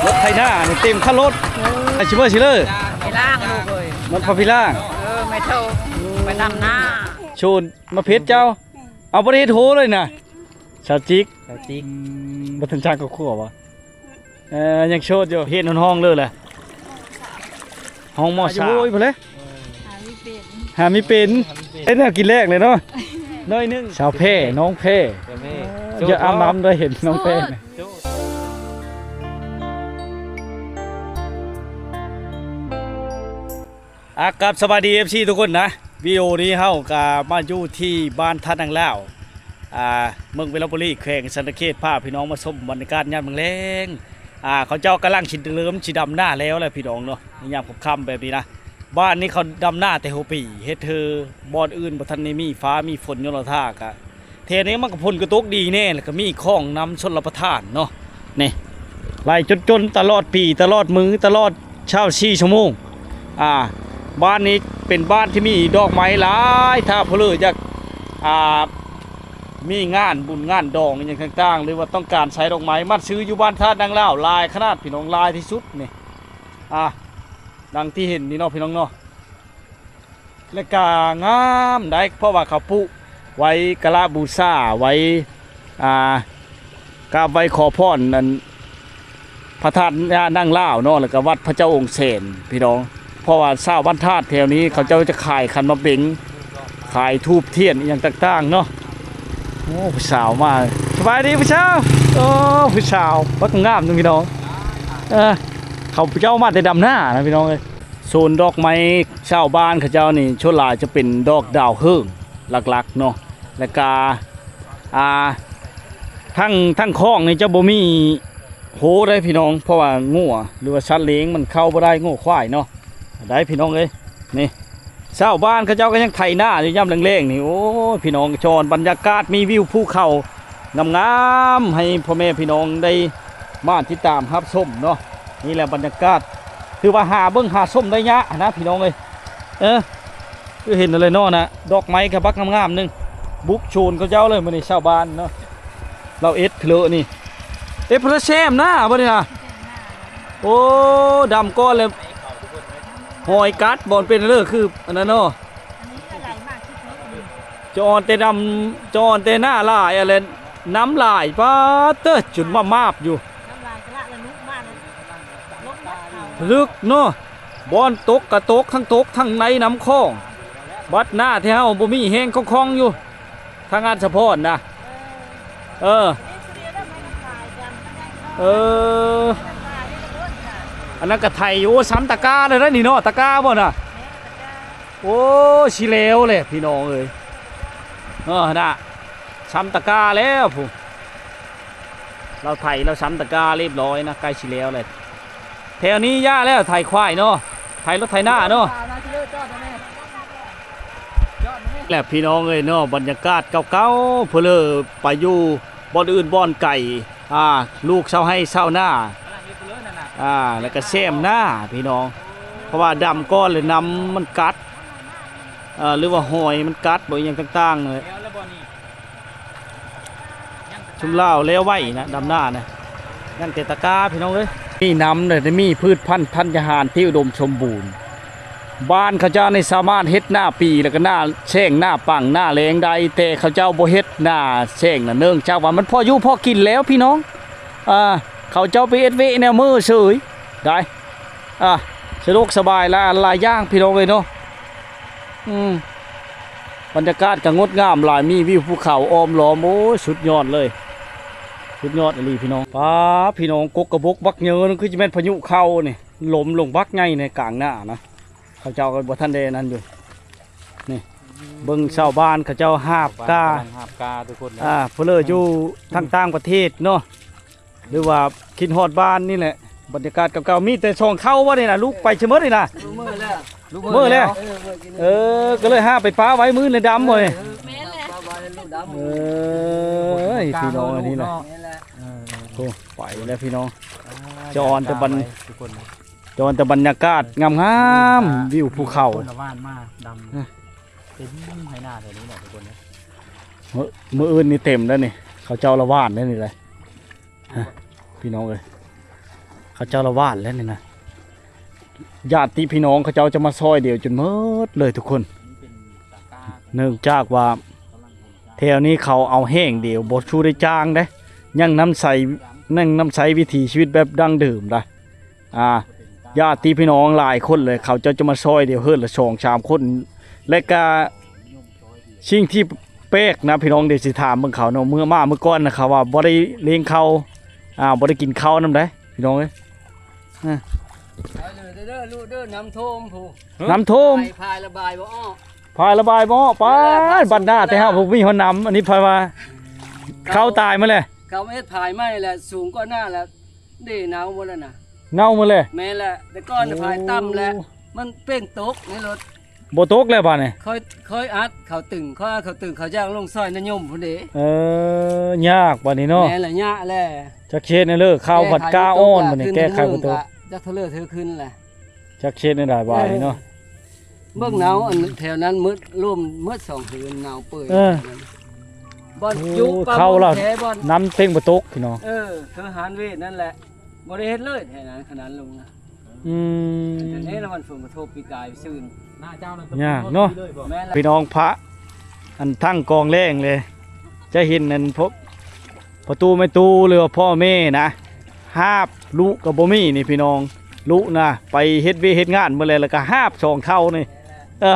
ລົດໄຖນານີ້ເຕັມຄັນລົດ. ເອີ ໄປຊິເບີຊິເລີ ໄປລ້າງລູກເອີຍ. ມັນພາພີ່ລ້າງ. ເອີ ແມ່ເຖົ້າໄປດຳນາ. ໂຊນມາເພັດເຈົ້າ. ເອົາ ບໍ່ໄດ້ເຮັດໂຮເລີຍນະ. ສາວຈິກ ສາວຈິກ. ອືມ ບໍ່ທັນສ້າງຄອບຄົວບໍ່? ເອີ ຍັງໂສດຢູ່. ຮຽນຮ້ອງເລີຍແຫຼະ. ຮ້ອງ ມໍສາມ ໂອ້ຍ ພຸ້ນແຫຼະ. ຫາມີເປັນ ຫາມີເປັນ. ເຮັດແນວກິນແລກເລີຍເນາະ ໜ້ອຍໜຶ່ງ. ສາວແພ ນ້ອງແພ ແພ ເອີ ຢ່າອຳລຳໄດ້ເຫັນນ້ອງແພນະ. ອ່າ ກັບສະບາຍດີ ເອັຟຊີ ທຸກຄົນນະ. ວິດີໂອນີ້ເຮົາກະມາຢູ່ທີ່ບ້ານທາດນາງລາວ ອ່າ ເມືອງວິລະບູລີ ແຂວງສັດຕະເຂດ ພາພີ່ນ້ອງມາຊົມບັນຍາກາດຍາມແລງໆ. ອ່າ ເຂົາເຈົ້າກຳລັງຊິເລີ່ມຊິດຳນາແລ້ວແຫຼະພີ່ນ້ອງເນາະ ໃນຍາມຄ່ຳໆແບບນີ້ນະ. ບ້ານນີ້ເຂົາດຳນາແຕ່ຫົວປີ ເຮັດເທື່ອບ່ອນອື່ນບໍ່ທັນໄດ້ມີຟ້າມີຝົນ ຍ້ອນວ່າຖ້າກະ ແຖວນີ້ມັນກໍຝົນກໍຕົກດີແດ່ ແລ້ວກໍມີຂອງນຳຊົນລະປະທານເນາະ. ນີ້ ໄຫຼຈົນໆ ຕະຫຼອດປີ ຕະຫຼອດມື້ ຕະຫຼອດຊາວສີ່ຊົ່ວໂມງ. ອ່າ ບ້ານນີ້ເປັນບ້ານທີ່ມີດອກໄມ້ຫຼາຍ. ຖ້າຜູ້ເລີຢາກ ອ່າ ມີງານບຸນງານດອງອີ່ຫຍັງຕ່າງໆ ຫຼືວ່າຕ້ອງການໃຊ້ດອກໄມ້ ມັດຊື້ຢູ່ບ້ານທາດນາງລາວຫຼາຍຂະໜາດ ພີ່ນ້ອງ, ຫຼາຍທີ່ສຸດນີ້. ອ່າ ດັ່ງທີ່ເຫັນນີ້ເນາະ ພີ່ນ້ອງເນາະ. ແລະກະງາມໄດ໋ ເພາະວ່າເຂົາປຸໄວ້ກາລະບູຊາ ໄວ້ ອ່າ ກາບໄຫວ້ຂໍພອນ ອັນ ພະທາດນາງລາວເນາະ ແລ້ວກະວັດພະເຈົ້າອົງແສນ ພີ່ນ້ອງ. ເພາະວ່າຊາວບ້ານທາດແຖວນີ້ ເຂົາເຈົ້າຈະຂາຍຂັນໝາກເບັງ ຂາຍທູບທຽນອີ່ຫຍັງຕ່າງໆເນາະ. ໂອ້ ຜູ້ສາວມາ. ສະບາຍດີຜູ້ສາວ. ໂອ້ ຜູ້ສາວບັກງາມເນາະ ພີ່ນ້ອງ. ເອີ ເຂົາເຈົ້າມາແຕ່ດຳນານະ ພີ່ນ້ອງເອີຍ. ໂຊນດອກໄມ້ຊາວບ້ານເຂົາເຈົ້ານີ້ ສ່ວນຫຼາຍຈະເປັນດອກດາວເຮີງຫຼັກໆເນາະ. ແລ້ວກະ ອ່າ ທັງ ທັງຄອງນີ້ຈະບໍ່ມີໂຮໄດ໋ພີ່ນ້ອງ ເພາະວ່າງົວ ຫຼືວ່າສັດລ້ຽງມັນເຂົ້າບໍ່ໄດ້ ງົວຄວາຍເນາະ ໄດ໋ພີ່ນ້ອງເອີຍ. ນີ້ ຊາວບ້ານເຂົາເຈົ້າກໍຍັງໄຖນາຢູ່ຍາມແລງໆນີ້. ໂອ້ຍ ພີ່ນ້ອງ ຈອນບັນຍາກາດ ມີວິວພູເຂົາງາມໆ ໃຫ້ພໍ່ແມ່ພີ່ນ້ອງໄດ້ມາຕິດຕາມຮັບຊົມເນາະ. ນີ້ແຫຼະບັນຍາກາດ ຖືວ່າຫາເບິ່ງຫາຊົມໄດ້ຍາກນະ ພີ່ນ້ອງເອີຍ. ເອີ ຄືເຫັນນັ້ນແຫຼະເນາະນະ ດອກໄມ້ກະບັກງາມໆໜຶ່ງ. ບຸກໂຊນເຂົາເຈົ້າເລີຍມື້ນີ້ ຊາວບ້ານເນາະ. ລາວເອັດເພີ້ນີ້ ເອັດເພີ້ແຊມນາບໍ່ນີ້ນະ. ໂອ້ ດຳກ່ອນແລ້ວ ຫອຍກັດບໍ່ ເປັນເລີ ຄືອັນນັ້ນເນາະ. ຈອນແຕ່ດຳ ຈອນແຕ່ໜ້າຫຼາຍ ອັນແລະ ນ້ຳຫຼາຍ ປາດເຕີ ຈົນມາບໆຢູ່. ນ້ຳລາຍກະລະລະລຸມາ ເລິກເນາະ ບ່ອນຕົກກະຕົກ ທັງຕົກທັງໃນນ້ຳຂອງ. ບັດໜ້າທີ່ເຮົາບໍ່ມີແຮງຄ່ອງໆຢູ່ ທາງອັດສະພອນນະ. ເອີ ເອີ ອັນນັ້ນກະໄຖຢູ່. ໂອ້ ຊຳຕະກາແລ້ວນະນີ້ເນາະ ຕະກາບໍ່ນະ? ໂອ້ ຊິແລ້ວແຫຼະພີ່ນ້ອງເອີຍ. ເອີ ຫັ້ນນະ ຊຳຕະກາແລ້ວພຸ້ນ ລາວໄຖ ລາວຊຳຕະກາຮຽບຮ້ອຍນະ ໃກ້ຊິແລ້ວແຫຼະ. ແຖວນີ້ຢ່າແລ້ວ ໄຖຄວາຍເນາະ ໄຖລົດໄຖນາເນາະ. ແລ້ວພີ່ນ້ອງເອີຍເນາະ ບັນຍາກາດເກົ່າໆ ເພີ້ເລີໄປຢູ່ບ່ອນອື່ນບ່ອນໄກ ອ່າ ລູກຊາວໄຮ່ຊາວນາ ອ່າ ແລ້ວກະແຊມນາພີ່ນ້ອງ ເພາະວ່າດຳກ່ອນແລ້ວນ້ຳມັນກັດ ເອີ ຫຼືວ່າຫອຍມັນກັດບໍ່ ອີ່ຫຍັງຕ່າງໆ ຊຸມລາວແລ້ວໄວນະ ດຳນານະ ຍັງແຕ່ຕະກາພີ່ນ້ອງເອີຍ. ມີນ້ຳ ແລະ ໄດ້ມີພືດພັນທັນຍາຫານທີ່ອຸດົມສົມບູນ. ບ້ານເຂົາເຈົ້ານີ້ສາມາດເຮັດໜ້າປີ ແລ້ວກໍໜ້າແລ້ງ ໜ້າປັງ ໜ້າແລ້ງໄດ້ ແຕ່ເຂົາເຈົ້າບໍ່ເຮັດໜ້າແລ້ງນະ ເນື່ອງຈາກວ່າມັນພໍຢູ່ພໍກິນແລ້ວພີ່ນ້ອງ. ອ່າ ເຂົາເຈົ້າໄປເຮັດເວະແນວມື້ເສີຍໄດ໋ ອ່າ ສະດວກສະບາຍຫຼາຍ ຫຼາຍຢ່າງພີ່ນ້ອງເອີຍເນາະ. ອືມ ບັນຍາກາດກໍງົດງາມຫຼາຍ ມີວິວພູເຂົາອ້ອມລ້ອມ. ໂອ້ຍ ສຸດຍອດເລີຍ ສຸດຍອດອີ່ຫຼີພີ່ນ້ອງ. ປ້າ ພີ່ນ້ອງ ກົກກະບົກບັກເຍີ ຄືຈະແມ່ນພາຍຸເຂົ້ານີ້ ລົມລົງບັກໃຫຍ່ໃນກາງໜ້ານະ. ເຂົາເຈົ້າກໍບໍ່ທັນໄດ້ນັ້ນຢູ່ ນີ້ ເບິ່ງຊາວບ້ານເຂົາເຈົ້າຫາບກາ ຫາບກາທຸກຄົນ. ອ່າ ຜູ້ເລີຢູ່ທາງຕ່າງປະເທດເນາະ ຫຼືວ່າຄິດຮອດບ້ານນີ້ແຫຼະ ບັນຍາກາດເກົ່າໆ. ມີແຕ່ສອງເຖົ້າບໍ່ນີ້ນະ ລູກໄປຊະໝົດນີ້ນະ ເມື່ອແລ້ວ ເມື່ອແລ້ວ. ເອີ ກໍເລີຍຫາໄປປະໄວ້ມື້ໃນດຳບໍ່ນີ້. ແມ່ນແຫຼະ ເອີ ພີ່ນ້ອງອັນນີ້ແຫຼະ ໂອ້ ໄປແລ້ວພີ່ນ້ອງ. ຈອນແຕ່ບັນ ຈອນແຕ່ບັນຍາກາດງາມໆ ວິວພູເຂົາ ເຕັມໄຮ່ນາແຖວນີ້ເນາະທຸກຄົນ. ມື້ ມື້ອື່ນນີ້ເຕັມແລ້ວນີ້ ເຂົາເຈົ້າລະຫວ່ານແລ້ວນີ້ແຫຼະ ພີ່ນ້ອງເອີຍ. ເຂົາເຈົ້າລະຫວ່ານແລ້ວນີ້ນະ ຍາດຕິພີ່ນ້ອງເຂົາເຈົ້າຈະມາຊ່ອຍດຽວຈົນໝົດເລີຍທຸກຄົນ ເນື່ອງຈາກວ່າແຖວນີ້ເຂົາເອົາແຫ້ງດຽວ ບໍ່ຊູໄດ້ຈ້າງເດ້ ຍັງນຳໃຊ້ ຍັງນຳໃຊ້ວິຖີຊີວິດແບບດັ້ງເດີມໄດ໋. ອ່າ ຍາດຕິພີ່ນ້ອງຫຼາຍຄົນເລີຍ ເຂົາເຈົ້າຈະມາຊ່ອຍດຽວເຮີນລະສອງສາມຄົນ ແລະກະສິ່ງທີ່ແປກນະພີ່ນ້ອງ ດຽວຊິຖາມເບິ່ງເຂົາເນາະ ເມື່ອມາມື້ກ່ອນນະ ເຂົາວ່າບໍ່ໄດ້ລ້ຽງເຂົ້າ ອ່າ ບໍ່ໄດ້ກິນເຂົ້ານຳໃດ໋ພີ່ນ້ອງເອີຍ. ອ່າ ໄປເລີຍເດີລູກເດີ ນ້ຳຖ້ວມພຸ້ນ ນ້ຳຖ້ວມ ພາຍລະບາຍບໍ່ອອກ ພາຍລະບາຍບໍ່ອອກ ປາດ ບັດໜ້າແຕ່ເຮົາບໍ່ມີຮອດນ້ຳ ອັນນີ້ພາຍວ່າເຂົ້າຕາຍໝົດແລ້ວ ເຂົາເຮັດພາຍໃໝ່ແລ້ວ ສູງກວ່າໜ້າແລ້ວ ເດ້ເນົ່າໝົດແລ້ວນະ ເນົ່າໝົດແລ້ວ ແມ່ນແຫຼະ ແຕ່ກ່ອນນະ ໂອ້ ພາຍຕ່ຳແຫຼະ ມັນເປ່ງຕົກໃນລົດ ບໍ່ຕົກແລ້ວບາດນີ້ ຄ່ອຍ ຄ່ອຍອັດເຂົາຕຶງ ຄ່ອຍເອົາເຂົາຕຶງ ເຂົາຢາກລົງຊອຍນະຍົມພຸ້ນເດ້ ເອີ ຍາກບາດນີ້ເນາະ ແມ່ນແຫຼະ ຍາກແຫຼະ ຈັກເຮັດແນວເລີ ເຂົ້າພັດກ້າອ່ອນບາດນີ້ ແກ້ໄຂບໍ່ຕົກ ຈັກເທື່ອເລີເທື່ອຂຶ້ນແຫຼະ ຈັກເຮັດແນວໃດບາດນີ້ເນາະ ເອີ ເບິ່ງເນົ່າ ອັນແຖວນັ້ນໝົດ ລວມໝົດສອງເຮືອນເນົ່າເປື່ອຍ ເອີ ບ່ອນ ໂອ້ ຢູ່ປ່າ ເຂົ້າລະ ແຖວບ່ອນ ນ້ຳເຕັມບໍ່ຕົກພີ່ນ້ອງ ເອີ ຄືຫານເວດນັ້ນແຫຼະ ບໍ່ໄດ້ເຮັດເລີຍແຖວນັ້ນ ຂະໜາດລົງນະ ອືມ ອັນນີ້ລະມັນຝົນກະທົບປີກາຍຊື່ນ ຍາກເນາະ ແມ່ນລະ ພີ່ນ້ອງພະ ອັນທັງກອງແລງເລີຍ ຈະເຫັນອັນພວກພໍ່ຕູ້ແມ່ຕູ້ ຫຼືວ່າພໍ່ແມ່ນະ ຫາບລຸກະບໍ່ມີນີ້ພີ່ນ້ອງ ລຸນະໄປເຮັດວຽກເຮັດງານໝົດແລ້ວ ລະກະຫາບສອງເຖົ້ານີ້ ເອີ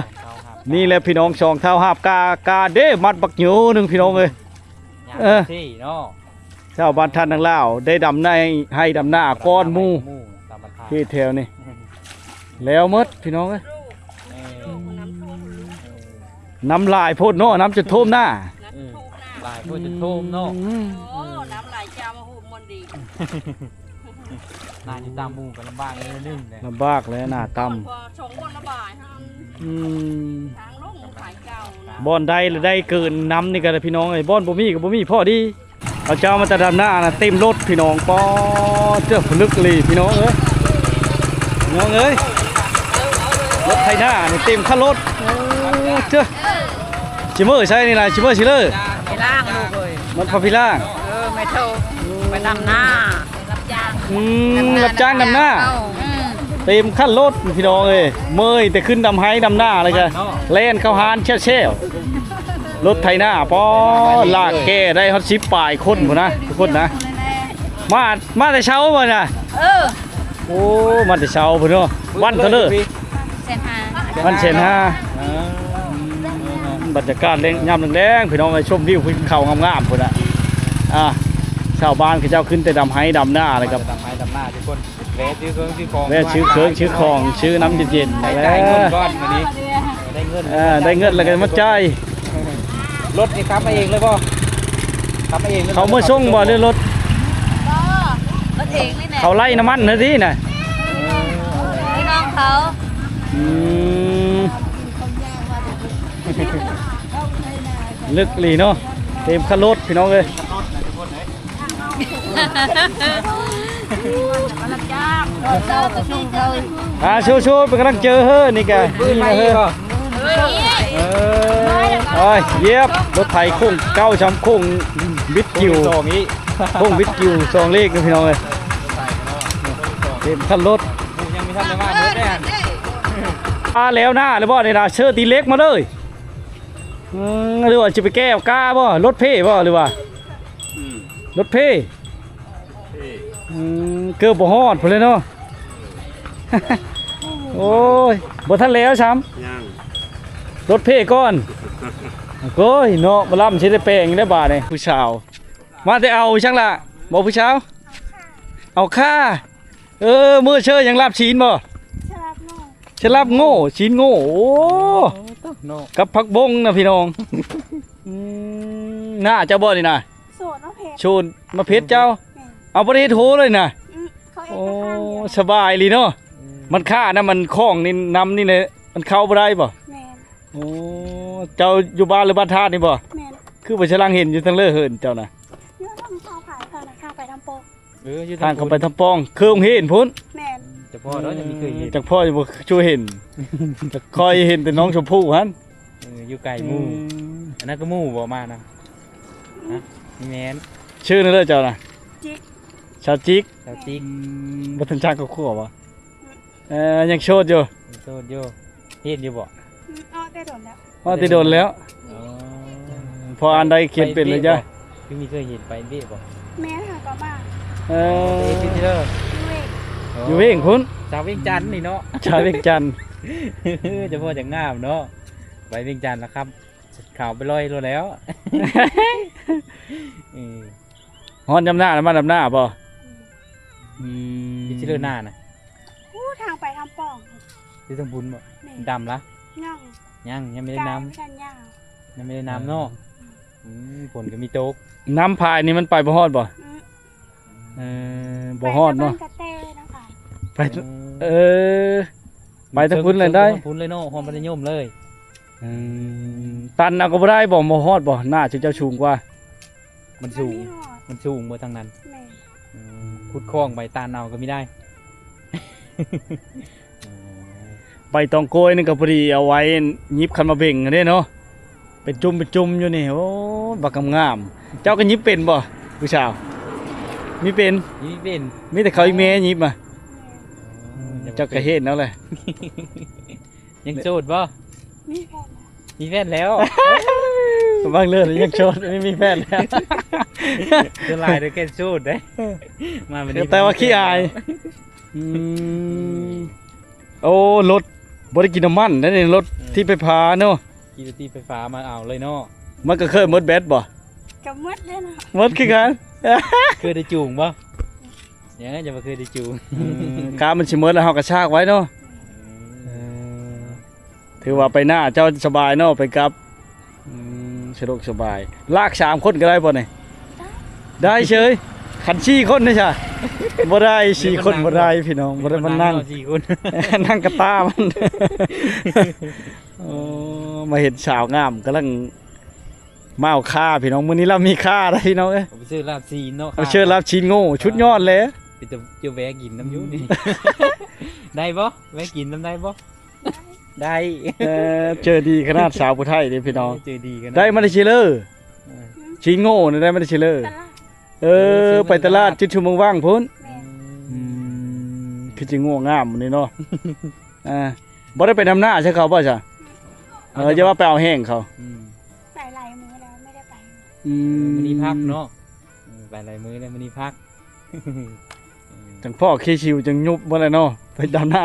ນີ້ແຫຼະພີ່ນ້ອງ ສອງເຖົ້າຫາບກາ ກາເດ້ ມັດບັກໂຍໜຶ່ງພີ່ນ້ອງເອີຍ ເອີ ເນາະ ຊາວບ້ານທ່ານນາງລາວ ໄດ້ດຳໃນໄຮ່ດຳນາກ່ອນໝູ່ ເຂດແຖວນີ້ ແລ້ວໝົດພີ່ນ້ອງເອີຍ ນ້ຳຫຼາຍໂພດເນາະ ນ້ຳຈົນຖ້ວມນາ ເອີ ຫຼາຍໂພດຈົນຖ້ວມເນາະ ອືມ ໂອ້ ນ້ຳຫຼາຍເຈົ້າມາໂຮມມ່ວນດີ ໜ້າຊິຕາມໝູ່ກໍລຳບາກໜ້ອຍໜຶ່ງເດ້ ລຳບາກແຫຼະ ໜ້າຕ່ຳ ສອງຄົນລະບາຍ ອືມ ທາງລົງຂາຍເຈົ້ານະ ບ່ອນໃດລະໄດ້ເກີນນ້ຳນີ້ກໍໄດ້ພີ່ນ້ອງເອີຍ ບ່ອນບໍ່ມີກໍບໍ່ມີ ພໍດີ ເຂົາເຈົ້າມາແຕ່ດຳນານະ ເຕັມລົດພີ່ນ້ອງ ປອດເຈົ້າ ລຶກອີ່ຫຼີພີ່ນ້ອງເອີຍ ພີ່ນ້ອງເອີຍ ລົດໄຖນານີ້ເຕັມຄັນລົດ ໂອ້ ເຈົ້າ ຊິເມືອໃສນີ້ລະ ຊິເມືອຊິເລີ ໄປລ້າງລູກເອີຍ ມັນພາພີ່ລ້າງ ເອີ ແມ່ໂທ ໄປດຳນາ ອືມ ຮັບຈ້າງດຳນາ ເຕັມຄັນລົດພີ່ນ້ອງເອີຍ ເມື່ອຍແຕ່ຂຶ້ນດຳໄຮ່ດຳນາ ແລ້ວກະແລ່ນເຂົ້າຮ້ານແຊວໆ ລົດໄຖນາ ປອດ ລາກແກ່ໄດ້ຮອດສິບປາຍຄົນພຸ້ນນະ ທຸກຄົນນະ ມາ ມາແຕ່ເຊົ້າບໍ່ນະ ເອີ ໂອ້ ມາແຕ່ເຊົ້າພຸ້ນເນາະ ວັນເທົ່າເລີ ແສນຫ້າ ວັນແສນຫ້າ ອ່າ ບັນຍາກາດແລງ ຍາມແລງໆ ພີ່ນ້ອງເອີຍ ຊົມວິວພູເຂົາງາມໆ ພຸ້ນນະ ອ່າ ຊາວບ້ານເຂົາເຈົ້າຂຶ້ນແຕ່ດຳໄຮ່ດຳນາ ແລ້ວກໍດຳໄຮ່ດຳນາທຸກຄົນ ແວະຊື້ເຄື່ອງຊື້ຂອງ ແວະຊື້ເຄື່ອງຊື້ຂອງ ຊື້ນ້ຳເຢັນໆ ໄດ້ຈ່າຍເງິນກ່ອນມື້ນີ້ ໄດ້ເງິນ ເອີ ໄດ້ເງິນແລ້ວກໍມາຈ່າຍ ລົດນີ້ຂັບມາເອງເລີຍບໍ່? ຂັບມາເອງເລີຍ ເຂົາມາສົ່ງບໍ່ ຫຼືລົດ? ບໍ່ ລົດເອງນີ້ແຫຼະ ເຂົາໄລ່ນ້ຳມັນຫັ້ນຕິນະ ພີ່ນ້ອງເຂົາ ອືມ ລຶກອີ່ຫຼີເນາະ ເຕັມຄັນລົດພີ່ນ້ອງເອີຍ ອ່າ ສູ້ໆ ເປັນກຳລັງໃຈເຮີ ນີ້ກະ ນີ້ນະເຮີ ເອີ ໂອ້ຍ ຢຽບ ລົດໄຖໂຄ້ງເກົ່າຊ້ຳ ໂຄ້ງບິດກິວ ໂຄ້ງບິດກິວສອງເລກນະພີ່ນ້ອງເອີຍ ເຕັມຄັນລົດ ຍັງມີທັນໄດ້ມາເບິດແດ່ ອ່າ ແລ້ວນາແລ້ວບໍ່ນີ້ນະ ເຊີຕີເຫຼັກມາເລີຍ ອືມ ຫຼືວ່າຊິໄປແກ້ວກ້າບໍ່ ລົດເພບໍ່ ຫຼືວ່າ ອືມ ລົດເພ ເພ ອືມ ເກືອບບໍ່ຮອດພຸ້ນແຫຼະເນາະ ໂອ້ຍ ບໍ່ທັນແລ້ວຊ້ຳ ຍັງ ລົດເພກ່ອນ ໂອ້ຍເນາະ ໝໍລຳຊິໄດ້ແປງຢູ່ແລ້ວບາດນີ້ ຜູ້ສາວ ມາແຕ່ເອົາອີ່ຫຍັງລະ ບໍ່ຜູ້ສາວ ເອົາຄ່າ ເອີ ມື້ເຊີຫຍັງ ລາບຊີ້ນບໍ່? ສະຫຼັບໂງ່ ສະຫຼັບໂງ່ ຊີ້ນໂງ່ ໂອ້ ເນາະ ກັບຜັກບົ້ງນະພີ່ນ້ອງ ອືມ ໜ້າເຈົ້າບໍ່ນີ້ນະ? ໂສດມາເພັດ ໂສດມາເພັດເຈົ້າ ແມ່ນ ເອົາ ບໍ່ໄດ້ເຮັດໂຮເລີຍນະ? ອືມ ເຂົາເຮັດແຕ່ຂ້າງດຽວ ໂອ້ ສະບາຍອີ່ຫຼີເນາະ ອືມ ມັນຄ້ານະ ມັນຂອງນີ້ ນ້ຳນີ້ແຫຼະ ມັນເຂົ້າບໍ່ໄດ້ບໍ່? ແມ່ນ ໂອ້ ເຈົ້າຢູ່ບ້ານ ຫຼື ບ້ານທາດນີ້ບໍ່? ແມ່ນ ຄືບໍ່ສະຫຼັງເຫັນຢູ່ທາງເລີເຫີນເຈົ້ານະ? ຢູ່ທາງເຂົ້າຂາຍເຂົານະ ທາງໄປທຳປອງ ເອີ ຢູ່ທາງເຂົ້າໄປທຳປອງ ຄືໂຮງຮຽນພຸ້ນ ແມ່ນ ຈັກພໍ້ເນາະ ຍັງບໍ່ເຄີຍເຫັນ ຈັກພໍ້ຍັງບໍ່ຊູເຫັນ ຂ້ອຍເຫັນແຕ່ນ້ອງຊົມພູຫັ້ນ ເອີ ຢູ່ໄກໝູ່ ອືມ ອັນນັ້ນກໍໝູ່ບໍ່ມານະ ຮະ ແມ່ນ ຊື່ນັ້ນເດີເຈົ້ານະ ຈິກ ສາວຈິກ ສາວຈິກ ອືມ ບໍ່ທັນສ້າງຄອບຄົວບໍ່? ເອີ ຍັງໂສດຢູ່ ຍັງໂສດຢູ່. ເຮັດຢູ່ບໍ່? ອືມ ອອກແຕ່ດົນແລ້ວ ອອກແຕ່ດົນແລ້ວ. ອໍ ພໍອ່ານໄດ້ຂຽນເປັນແລ້ວຈ້ະ. ຄືມີເຄີຍເຫັນໄປເວະບໍ່? ແມ່ນຫາກໍມາ. ເອີ ເຮັດຢູ່ທີ່ເດີ ຢູ່ເວງ ຢູ່ເວງພຸ້ນ. ຊາວວຽງຈັນນີ້ເນາະ ຊາວວຽງຈັນ. ຈະພໍຈະງາມເນາະ ໄປວຽງຈັນລະຄັບ ຂາວໄປລອຍໂລດແລ້ວ. ເອີ ຮອດຍາມໜ້າລະມາດຳໜ້າບໍ່? ອືມ ອືມ ຢູ່ທີ່ເລີໜ້ານະ ໂອ້ ທາງໄປທາງປ່ອງ ຢູ່ທາງພຸ້ນບໍ່? ແມ່ນ ດຳລະ? ຍັງ ຍັງ ຍັງບໍ່ໄດ້ນຳ ຍັງບໍ່ໄດ້ນຳເນາະ. ອືມ ອືມ ຝົນກໍມີຕົກ ນ້ຳພາຍນີ້ມັນໄປບໍ່ຮອດບໍ່? ອືມ ເອີ ບໍ່ຮອດເນາະ ໄປແຕ່ບ້ານກະແຕນະຄະ ໄປ ເອີ ເອີ ໄປທາງພຸ້ນແຫຼະໄດ້ ທາງພຸ້ນເລີຍເນາະ ຮອດມັດທະຍົມເລີຍ. ອືມ ຕັນເອົາກໍບໍ່ໄດ້ບໍ່? ບໍ່ຮອດບໍ່? ໜ້າເຈົ້າສູງກວ່າ ມັນສູງ ມັນບໍ່ຮອດ ມັນສູງບໍ່ທາງນັ້ນ? ແມ່ນ ອືມ ຂຸດຄອງໄປຕັນເອົາກໍມີໄດ້. ໃບຕອງໂກຍນີ້ກໍພໍດີເອົາໄວ້ຫຍິບຄັນໝາກເບັງຫັ້ນເດ້ເນາະ ເປັນຈຸ່ມເປັນຈຸ່ມຢູ່ນີ້. ໂອ້ ບັກງາມໆ ເຈົ້າກໍຫຍິບເປັນບໍ່ຜູ້ສາວ? ມີເປັນ ມີເປັນ ມີແຕ່ເຂົາອີ່ແມ່ຫຍິບມາ. ເອີ ເຈົ້າກໍເຮັດເອົາແຫຼະ ຍັງໂສດບໍ່? ມີແຟນແລ້ວ ມີແຟນແລ້ວ. ບາງເລື່ອງຍັງໂສດ ມີແຟນແລ້ວ ສ່ວນຫຼາຍເດ້ແມ່ນໂສດເດ້ ມາມື້ນີ້ ແຕ່ວ່າຂີ້ອາຍ. ອືມ ໂອ້ ລົດບໍ່ໄດ້ກິນນ້ຳມັນເດ້ນີ້ ລົດ ເອີ ຖີບໄຟຟ້າເນາະ ຂີ່ລົດຖີບໄຟຟ້າມາເອົາເລີຍເນາະ. ມັນກໍເຄີຍໝົດແບັດບໍ່? ກໍໝົດແລ້ວເນາະ ໝົດຄືກັນ. ເຄີຍໄດ້ຈູງບໍ່? ເອີ ຢ່າວ່າເຄີຍໄດ້ຈູງ ເອີ ກາມັນຊິໝົດແລ້ວເຮົາກໍຊາກໄວ້ເນາະ. ເອີ ເອີ ຖືວ່າໄປໜ້າເຈົ້າສະບາຍເນາະ ໄປກັບ ອືມ ສະດວກສະບາຍ. ລາກສາມຄົນກໍໄດ້ບໍ່ນີ້? ໄດ້ ໄດ້ເຊີຍ. ຄັນສີ່ຄົນນີ້ຊະ ບໍ່ໄດ້ ສີ່ຄົນບໍ່ໄດ້ພີ່ນ້ອງ ບໍ່ໄດ້ມານັ່ງ ສີ່ຄົນ ນັ່ງກະຕ້າມັນ. ໂອ້ ມາເຫັນສາວງາມກຳລັງມາເອົາຄ່າພີ່ນ້ອງ ມື້ນີ້ລາວມີຄ່າໄດ໋ພີ່ນ້ອງເອີຍ. ເອົາໄປຊື້ລາບຊີ້ນເນາະ ເອົາເຊີລາບຊີ້ນໂງ່ ສຸດຍອດແຫຼະ. ເປັນຕາ ຈະແວະກິນນຳຢູ່ນີ້ ໄດ້ບໍ່? ແວະກິນນຳໄດ້ບໍ່? ໄດ້ ເອີ ເຈີດີຂະໜາດສາວຜູ້ໄທເດ້ພີ່ນ້ອງ ເອີ ເຈີດີຂະໜາດ ໄດ້ມາແຕ່ເຊເລີ. ເອີ ຊີ້ນໂງ່ນີ້ໄດ້ມາແຕ່ເຊເລີ ຕະຫຼາດ ເອີ ເອີ ໄປຕະຫຼາດ ໄປຕະຫຼາດ ຈຸດຊຸມເມືອງວັງພຸ້ນ. ແມ່ນ ອືມ ຄືຊິໂງ່ງາມນີ້ເນາະ. ອ່າ ບໍ່ໄດ້ໄປນຳໜ້າໃສ່ເຂົາບໍ່ຊະ? ເອີ ຢ່າວ່າໄປເອົາແຮງເຂົາ ອືມ ໄປຫຼາຍມື້ແລ້ວ ບໍ່ໄດ້ໄປ. ອືມ ມື້ນີ້ພັກເນາະ ເອີ ໄປຫຼາຍມື້ແລ້ວ ມື້ນີ້ພັກ. ຈັ່ງພໍ້ຂີ້ຊິວຈັ່ງຍຸບໝົດແລ້ວເນາະ ໄປດຳໜ້າ.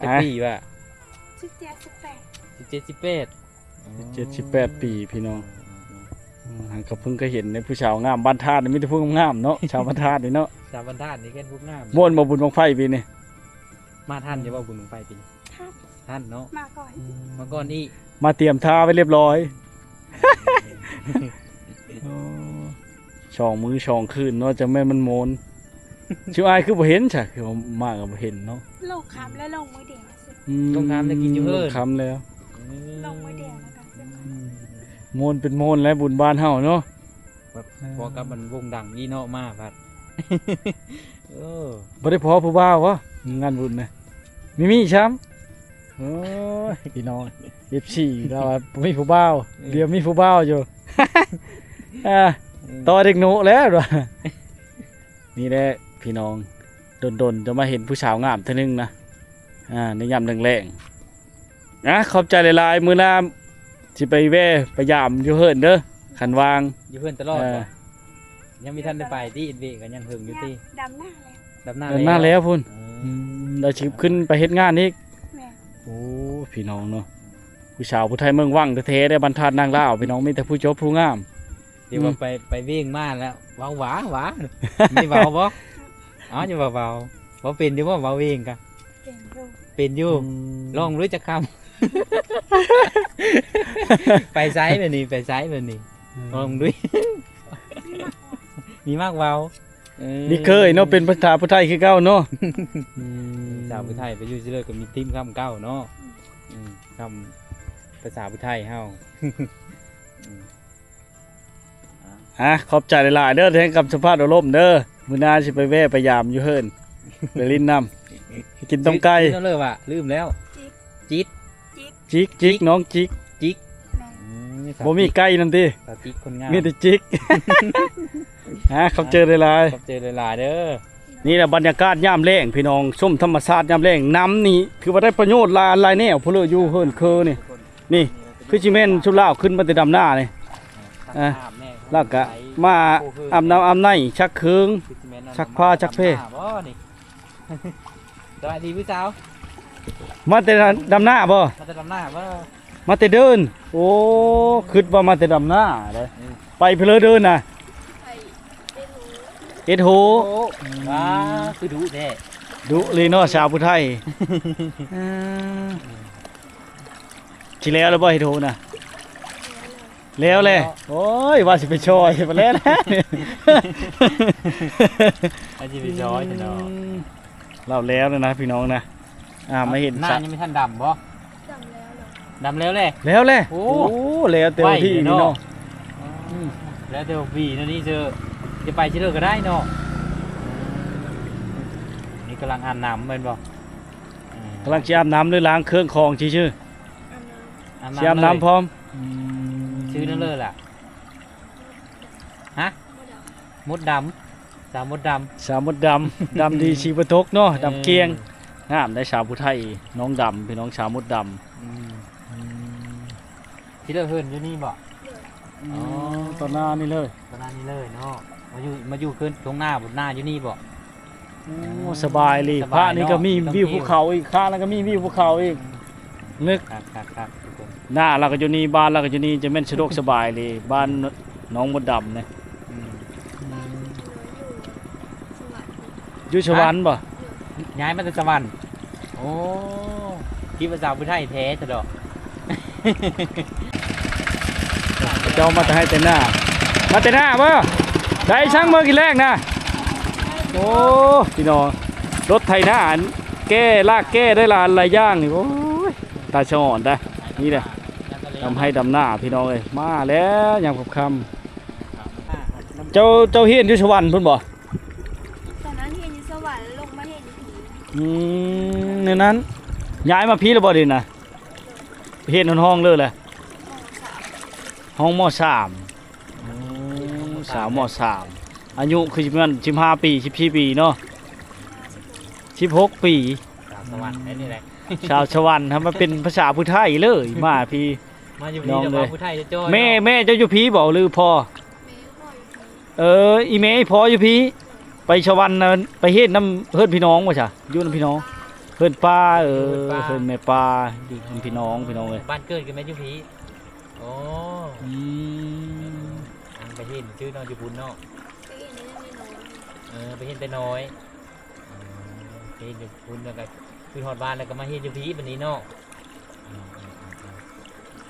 ເອີ ອໍ ຈັກປີວະ? ສິບເຈັດ ສິບແປດ ສິບເຈັດ ສິບແປດ ສິບເຈັດ ສິບແປດປີພີ່ນ້ອງ. ເອີ ເອີ ເອີ ເອີ ຫາກໍເພິ່ງເຄີຍເຫັນໃນຜູ້ສາວງາມບ້ານທາດ ມີແຕ່ຜູ້ງາມໆເນາະ ຊາວບ້ານທາດນີ້ເນາະ. ຊາວບ້ານທາດນີ້ແມ່ນຜູ້ງາມ. ມ່ວນບໍ່ບຸນບັ້ງໄຟປີນີ້? ມາທັນຢູ່ບໍ່ບຸນບັ້ງໄຟປີນີ້? ທັນເນາະ ມາກ່ອນ ອືມ ມາກ່ອນອີກ ມາຕຽມທ່າໄວ້ລຽບລ້ອຍ. ໂອ້ ສອງມື້ສອງຄືນເນາະ ຈັ່ງແມ່ນມັນມ່ວນ. ຊິອ້າຍຄືບໍ່ເຫັນຊະ ຄືວ່າມາກໍບໍ່ເຫັນເນາະ. ລົງຄ່ຳແລ້ວລົງມື້ດຽວ ອືມ ລົງຄ່ຳແລ້ວກິນຢູ່ເຮືອນ ລົງຄ່ຳແລ້ວ ເອີ ລົງມື້ດຽວແລ້ວກໍ ອືມ ມ່ວນເປັນມ່ວນແລ້ວບຸນບ້ານເຮົາເນາະ. ແບບ ເອີ ພໍກັບມັນວົງດັງນີ້ເນາະ ມາພັດ ເອີ ບໍ່ໄດ້ພໍຜູ້ບ່າວຫວາ ງານບຸນນະ ມີມີຊ້ຳ. ໂອ້ຍ ພີ່ນ້ອງ ເອັຟຊີ ລາວວ່າບໍ່ມີຜູ້ບ່າວ ເອີ ດຽວມີຜູ້ບ່າວຢູ່ ອ່າ ເອີ ຕໍ່ເດັກໂນແລ້ວ. ນີ້ແຫຼະພີ່ນ້ອງ ດົນໆຈະມາເຫັນຜູ້ສາວງາມເທື່ອໜຶ່ງນະ ອ່າ ໃນຍາມແລງໆ. ອ່ະ ຂອບໃຈຫຼາຍໆ ມື້ໜ້າຊິໄປແວ່ໄປຢາມຢູ່ເຮືອນເດີ ຄັນວ່າງ. ຢູ່ເຮືອນຕະຫຼອດ ເອີ ບໍ່? ຍັງບໍ່ທັນໄດ້ໄປຕິ ເອັດເວກໍຍັງເຫິງຢູ່ຕິ? ດຳໜ້າແລ້ວ ດຳໜ້າ ດຳໜ້າແລ້ວພຸ້ນ. ເອີ ອືມ ແລ້ວຊິຂຶ້ນໄປເຮັດງານອີກ. ແມ່ນ ໂອ້ ພີ່ນ້ອງເນາະ ຜູ້ສາວຜູ້ໄທເມືອງວັງແທ້ໆເດ້ ບ້ານທາດນາງລາວ ພີ່ນ້ອງ ມີແຕ່ຜູ້ຈົບຜູ້ງາມ. ດຽວວ່າ ອືມ ໄປ ໄປວຽງມາແລ້ວ ເວົ້າຫວາຫວາ ມີເວົ້າບໍ່? ເອົ້າ ຢ່າວ່າເວົ້າ ເວົ້າເປັນຢູ່ບໍ່? ເວົ້າວຽງກະ ເປັນຢູ່ ເປັນຢູ່. ອືມ ລອງດູຈັກຄຳ ໄປໃສບາດນີ້ ໄປໃສບາດນີ້? ອືມ ລອງດູ ມີມັກເວົ້າ ມີມັກເວົ້າ. ເອີ ມີເຄີຍເນາະ ເປັນພາສາຜູ້ໄທຄືເກົ່າເນາະ. ອືມ ພາສາຜູ້ໄທ ໄປຢູ່ຊິເລີຍກໍມີຕິມຄຳເກົ່າເນາະ. ອືມ ຄຳພາສາຜູ້ໄທເຮົາ. ອືມ ອ່ະ ຂອບໃຈຫຼາຍໆເດີ ທີ່ໃຫ້ຄຳສຳພາດອົບຮົມເດີ. ມື້ໜ້າຊິໄປແວ່ໄປຢາມຢູ່ເຮືອນ ໄປຫຼິ້ນນຳ ໄປກິນຕົ້ມໄກ່. ລືມແລ້ວວ່າ ລືມແລ້ວ ຈິກ ຈິກ ຈິກ ຈິກ ນ້ອງຈິກ ຈິກ. ແມ່ນ ອືມ ບໍ່ມີໄກ່ນຳຕິ? ສາວຈິກຄົນງາມ ມີແຕ່ຈິກ. ຮະ ຂອບໃຈຫຼາຍໆ ຂອບໃຈຫຼາຍໆເດີ. ນີ້ແຫຼະບັນຍາກາດຍາມແລງພີ່ນ້ອງ ຊົມທຳມະຊາດຍາມແລງ. ນ້ຳນີ້ຖືວ່າໄດ້ປະໂຫຍດຫຼາຍອັນຫຼາຍແນວພຸ້ນເລີຍ ຢູ່ເຮືອນເຄີນີ້. ນີ້ຄືຊິແມ່ນຊຸມລາວຂຶ້ນມາແຕ່ດຳນານີ້ ອ່າ ແລ້ວກະມາອາບນ້ຳອາບໃນ ຊັກເຄື່ອງ ຊັກຜ້າຊັກແພ. ສະບາຍດີຜູ້ສາວ ມາແຕ່ດຳນາບໍ່? ມາແຕ່ດຳນາບໍ່? ມາແຕ່ເດີນ. ໂອ້ ຄິດວ່າມາແຕ່ດຳນາເດ້. ອືມ ໄປເພີເດີນນະ ເຮັດໂຫ. ໂອ້ ອືມ ວ້າ ຄືດຸແທ້ ດຸເລີຍເນາະ ສາວຜູ້ໄທ. ເອີ ຊິແລ້ວແລ້ວບໍ່ເຮັດໂຫນະ? ແລ້ວແຫຼະ. ໂອ້ຍ ວ່າຊິໄປຊ່ອຍ ບໍ່ແລ້ວນະ ວ່າຊິໄປຊ່ອຍເນາະ. ອືມ ລາວແລ້ວແລ້ວນະພີ່ນ້ອງນະ. ອ່າ ມາເຫັນ ໜ້າຍັງບໍ່ທັນດຳບໍ່? ດຳແລ້ວເນາະ ດຳແລ້ວແຫຼະ ແລ້ວແຫຼະ. ໂອ້ ໂອ້ ແລ້ວແຕ່ວ່າ ໄວເນາະ ເນາະ. ອືມ ແລ້ວແຕ່ວ່າປີນີ້ເຊີ ຈະໄປຊິເລີກກໍໄດ້ເນາະ. ນີ້ກຳລັງອາບນ້ຳແມ່ນບໍ່? ອືມ ກຳລັງຊິອາບນ້ຳ ຫຼື ລ້າງເຄື່ອງຂອງຊື່ໆ? ອາບນ້ຳ ອາບນ້ຳ ຊິອາບນ້ຳພ້ອມ. ອືມ ຊື່ນັ້ນເລີຍລະ ຮະ? ມົດດຳ ສາວມົດດຳ ສາວມົດດຳ. ດຳດີ ອືມ ສີບໍ່ຕົກເນາະ ເອີ ດຳກ່ຽງ. ງາມໄດ໋ ສາວຜູ້ໄທ ນ້ອງດຳ ພີ່ນ້ອງ ສາວມົດດຳ. ອືມ ອືມ ທີ່ເລີກເຮືອນຢູ່ນີ້ບໍ່? ອືມ ອໍ ຕໍ່ໜ້ານີ້ເລີຍ ຕໍ່ໜ້ານີ້ເລີຍເນາະ. ມາຢູ່ ມາຢູ່ຄືນທົ່ງນາ ບົດນາຢູ່ນີ້ບໍ່? ໂອ້ ສະບາຍເລີຍ ສະບາຍເນາະ ພະນີ້ກໍມີວິວພູເຂົາອີກ ຂ້າງນັ້ນກໍມີວິວພູເຂົາອີກ. ອືມ ນຶກ ຄັກໆໆ ທຸກຄົນ ໜ້າລາວກໍຢູ່ນີ້ ບ້ານລາວກໍຢູ່ນີ້ ຈະແມ່ນສະດວກສະບາຍເລີຍ ບ້ານໜອງມົດດຳນີ້. ອືມ ຢູ່ສະຫວັນບໍ່? ຍ້າຍມາແຕ່ສະຫວັນ. ໂອ້ ຄິດວ່າສາວຜູ້ໄທແທ້ຊະດອກ. ເຈົ້າມາແຕ່ໄຮ່ແຕ່ນາ ມາແຕ່ນາບໍ່? ໄດ້ຊ່າງເບິ່ງກິນແລງນະ. ໂອ້ ພີ່ນ້ອງ ລົດໄຖນາ ອັນແກ້ ລາກແກ້ໄດ້ຫຼາຍ ຫຼາຍຢ່າງນີ້. ໂອ້ຍ ຕາສະອອນໄດ໋ ນີ້ແຫຼະ ດຳໄຮ່ດຳນາ ພີ່ນ້ອງເອີຍ. ມາແລ້ວຍາມຄ່ຳໆ. ເຈົ້າ ເຈົ້າຮຽນຢູ່ສະຫວັນພຸ້ນບໍ່? ຕອນນັ້ນຮຽນຢູ່ສະຫວັນ ລົງມາຮຽນຢູ່ພີ້. ອືມ ແນວນັ້ນ ຍ້າຍມາພີ້ແລ້ວບໍ່ເດນະ? ຮຽນຮອດຫ້ອງເລີຍແຫຼະ ມໍສາມ ຫ້ອງມໍສາມ. ໂອ້ ສາວມໍສາມ ອາຍຸຄືຊິປະມານສິບຫ້າປີ ສິບສີ່ປີເນາະ ສິບຫົກປີ. ສາວສະຫວັນໄດ໋ນີ້ແຫຼະ ສາວສະຫວັນ ຫາມາເປັນພາສາຜູ້ໄທເລີຍ ມາພີ້ ມາຢູ່ພີ້ ນ້ອງເອີຍ ເວົ້າຜູ້ໄທຈ້ອຍໆ. ແມ່ ເນາະ ແມ່ເຈົ້າຢູ່ພີ້ບໍ່ ຫຼືພໍ່? ແມ່ພໍ່ຢູ່ພີ້. ເອີ ອີ່ແມ່ອີ່ພໍ່ຢູ່ພີ້ ໄປສະຫວັນນະ ໄປເຮັດນຳເຮືອນພີ່ນ້ອງບໍ່ຊະ? ຢູ່ນຳພີ່ນ້ອງ ເຮືອນປ້າ. ເອີ ເຮືອນປ້າ ເຮືອນແມ່ປ້າ ຢູ່ນຳພີ່ນ້ອງ ພີ່ນ້ອງເອີຍ. ບ້ານເກີດກໍແມ່ນຢູ່ພີ້. ອໍ ອືມ ອັນໄປເຮັດຊື່ເນາະ ຢູ່ພຸ້ນເນາະ ໄປເຮັດແຕ່ນ້ອຍ. ເອີ ໄປເຮັດແຕ່ນ້ອຍ. ອືມ ໄປເຮັດຢູ່ພຸ້ນ ແລ້ວກໍຄືຮອດບ້ານ ແລ້ວກໍມາເຮັດຢູ່ພີ້ບັດນີ້ເນາະ. ອືມ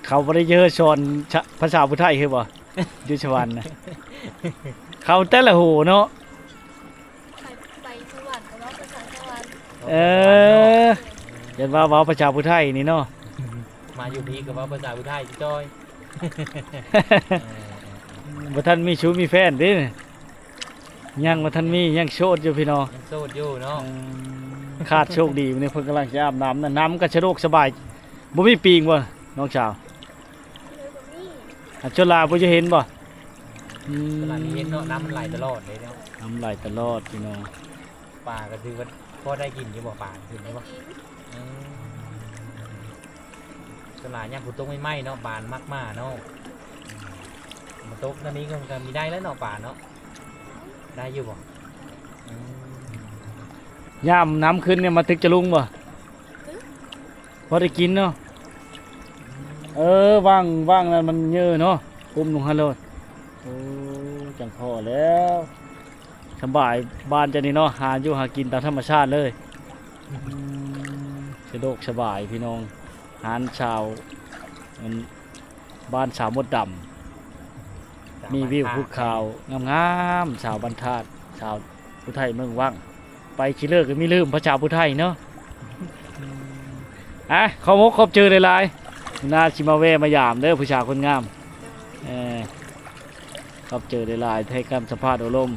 ເຂົາບໍ່ໄດ້ເຍາະສອນ ພາສາຜູ້ໄທຄືບໍ່? ຢູ່ສະຫວັນນະ ເຂົາແຕ່ລະໂຫເນາະ ໄປ ໄປສະຫວັນກໍເວົ້າພາສາສະຫວັນ. ເອີ ເຫັນວ່າເວົ້າພາສາຜູ້ໄທນີ້ເນາະ ມາຢູ່ພີ້ກໍເວົ້າພາສາຜູ້ໄທຈ້ອຍ. ບໍ່ທັນມີຊູມີແຟນເດ້ ຍັງບໍ່ທັນມີ ຍັງໂສດຢູ່ພີ່ນ້ອງ ຍັງໂສດຢູ່ເນາະ. ເອີ ຂາດໂຊກດີມື້ນີ້ ເພິ່ນກຳລັງຈະອາບນ້ຳນະ ນ້ຳກໍສະດວກສະບາຍ. ບໍ່ມີປີງບໍ່ນ້ອງສາວ? ເອີ ບໍ່ມີ. ອັນຊົນລາບໍ່ຈະເຫັນບໍ່? ອືມ ຊົນລານີ້ເຫັນເນາະ ນ້ຳມັນໄຫຼຕະຫຼອດເດ້ເນາະ ນ້ຳໄຫຼຕະຫຼອດພີ່ນ້ອງ. ປາກໍຖືວ່າພໍໄດ້ກິນຢູ່ບໍ່? ປາກິນຢູ່ບໍ່? ອືມ ສ່ວນຫຼາຍຍາມຝົນຕົກໃໝ່ໆເນາະ ປາມັກມາເນາະ. ອືມ ຝົນຕົກແນວນີ້ກໍ ກໍມີໄດ້ແລ້ວເນາະ ປາເນາະ ໄດ້ຢູ່ບໍ່? ອືມ ຍາມນ້ຳຂຶ້ນນີ້ມາຕຶກຈະລຸງບໍ່? ຕຶກ ພໍໄດ້ກິນເນາະ. ເອີ ຫວ່າງ ຫວ່າງນັ້ນມັນເຍີເນາະ ປຸ້ມລົງຫັ້ນໂລດ. ໂອ້ ຈັ່ງພໍແລ້ວ ສະບາຍບ້ານເຈົ້ານີ້ເນາະ ຫາຢູ່ຫາກິນຕາມທຳມະຊາດເລີຍ. ອືມ ສະດວກສະບາຍພີ່ນ້ອງ ຮ້ານຊາວ ອັນ ບ້ານສາວມົດດຳ ມີວິວພູເຂົາງາມໆ ສາວບ້ານທາດ ສາວຜູ້ໄທເມືອງວັງ. ໄປຂີ້ເລີກກໍມີລືມພາສາຜູ້ໄທເນາະ. ອ່ະ ຂອບອົກຂອບໃຈຫຼາຍໆ ໜ້າຊິມາແວ່ມາຢາມເດີ ຜູ້ສາວຄົນງາມ. ເອີ ຂອບໃຈຫຼາຍໆ ໃຫ້ການສຳພາດໂອ້ລົມ.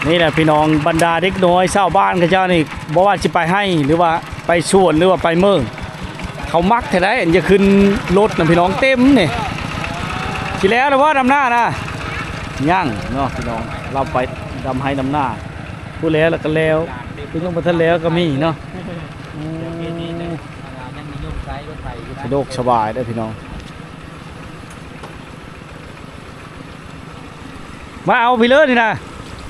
ນີ້ແຫຼະພີ່ນ້ອງ ບັນດາເດັກນ້ອຍຊາວບ້ານເຂົາເຈົ້ານີ້ ບໍ່ວ່າຊິໄປໄຮ່ ຫຼືວ່າໄປສວນ ຫຼືວ່າໄປເມືອງ ເຂົາມັກແທ້ໃດ໋ ຢາກຂຶ້ນລົດນະພີ່ນ້ອງ ເຕັມນີ້. ຊິແລ້ວແລ້ວບໍ່ ດຳນານະ? ຍັງເນາະພີ່ນ້ອງ ລາວໄປດຳໄຮ່ດຳນາ ຜູ້ແລ້ວແລ້ວກໍແລ້ວ ຜູ້ຍັງບໍ່ທັນແລ້ວກໍມີເນາະ. ອືມ ສະດວກສະບາຍເດີ້ພີ່ນ້ອງ. ມາເອົາພີ້ເລີຍນີ້ນະ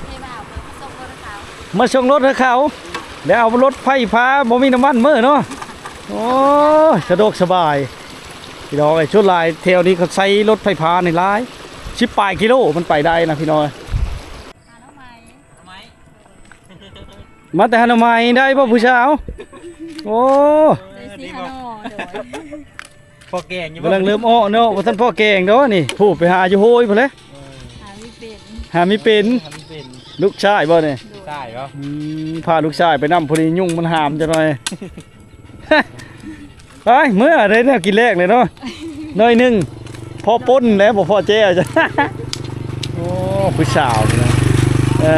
ໃຫ້ວ່າເອົາມາສົ່ງລົດໃຫ້ເຂົາ ມາສົ່ງລົດໃຫ້ເຂົາ ແລ້ວເອົາລົດໄຟຟ້າ ບໍ່ມີນ້ຳມັນມື້ເນາະ. ໂອ້ຍ ສະດວກສະບາຍພີ່ນ້ອງເອີຍ. ສ່ວນຫຼາຍແຖວນີ້ເຂົາໃຊ້ລົດໄຟຟ້ານີ້ຫຼາຍ ສິບປາຍກິໂລມັນໄປໄດ້ນະພີ່ນ້ອງເອີຍ. ມາແຕ່ຫາໜໍ່ໄມ້ໄດ້ບໍ່ຜູ້ສາວ? ໂອ້ ໄດ້ສີ່ຫ້າໜໍ່ ໂດຍ ພໍແກງຢູ່ບໍ່? ກຳລັງເລີ່ມເອາະເນາະ ບໍ່ທັນພໍແກງດອກນີ້. ຜູ້ໄປຫາຢູ່ໂຮຍພຸ້ນແຫຼະ ເອີ ຫາມີເປັນ ຫາມີເປັນ. ເອີ ຫາມີເປັນ. ລູກຊາຍບໍ່ນີ້? ລູກຊາຍບໍ່? ອືມ ພາລູກຊາຍໄປນຳ ພໍດີຍຸງມັນຫາມຈັກໜ່ອຍ. ໄປ ເມືອໄດ້ແນວກິນແລງເລີຍເນາະ ໜ້ອຍໜຶ່ງ ພໍປົນແຫຼະ ບໍ່ພໍແຈ່ວ. ໂອ້ ຜູ້ສາວເນາະ ເອີ